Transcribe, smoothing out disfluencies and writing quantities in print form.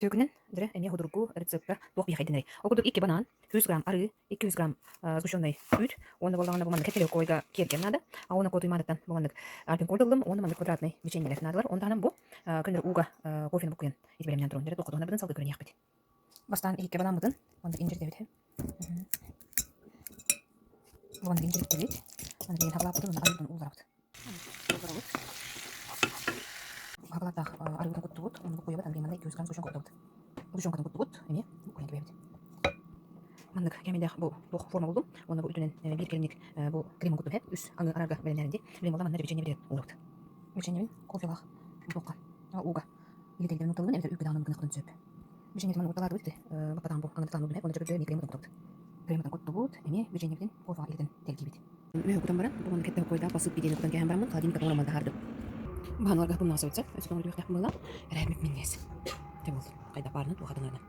Түөкүнэн дьэ эмиэ судургу рецепка туох биэхэйдэнэрий? Ол курдук икки банан, 100 грамм арыы, 200 грамм сгущенный үүт уонна буоллаҕына бу маннык кэппэлэкойга киэргэл наада. А уонна куотуймаатыттан бу маннык альпинкольд ыллым уонна маннык квадратный печеньелэр наадалар. Онтон таһынан бу көннөрү ууга кофены буккуйан ити бэлэмнээн турун. Дьэ туохха туһанарбытын салгыы көрүнүөхпүт. Бастаан иһиккэ банаммытын маннык инжирдэбит. Бу маннык инжирдэбит. Аны билигин хабалааппытын уонна арыытын уулларабыт. Уулларабыт. Хабалааттаах арыытын куттубут, уонна буккуйабыт, аны манна 200 грамм сгущенка куттабыт. Сгущенкатын куттубут, эмиэ буккуйан кэбиһэбит. Маннык кэмэйдээх бу туох форма булдум. Уонна бу үтүнэн биир кэлимник бу кремын куттум һэп үс аҥы араарга бэлэмнээн дии. Билим буолла манна печенье битигэр уурабыт. Печеньебин кофелаах туохха ууга илитэллэрин утталыбын эбэтэр үүккэ даҕаны гыныахпытын сөп. Печеньетин уурталаатыбыт ити баппатаан бу аҥардатаан уурдум һэп уонна чөкөтү эмиэ кремытын куттабыт. Кремытын куттубут, эмиэ печеньебитин кофеҕа илитэн тэлгиибит. Үөһэ кутан баран, бу маннык кэттэ хокуойдаах посыпки диэни кутан кээһэн бараммын, холодильникка тоҥорон таһаардым. Баһаныларга бумнаҕа сөбүтсэ, өссө тоҥордуохтаах быһыылаах, эрээбит минньигэс. Дьэ буоллун, хайдах баарынан, туохатанарынан.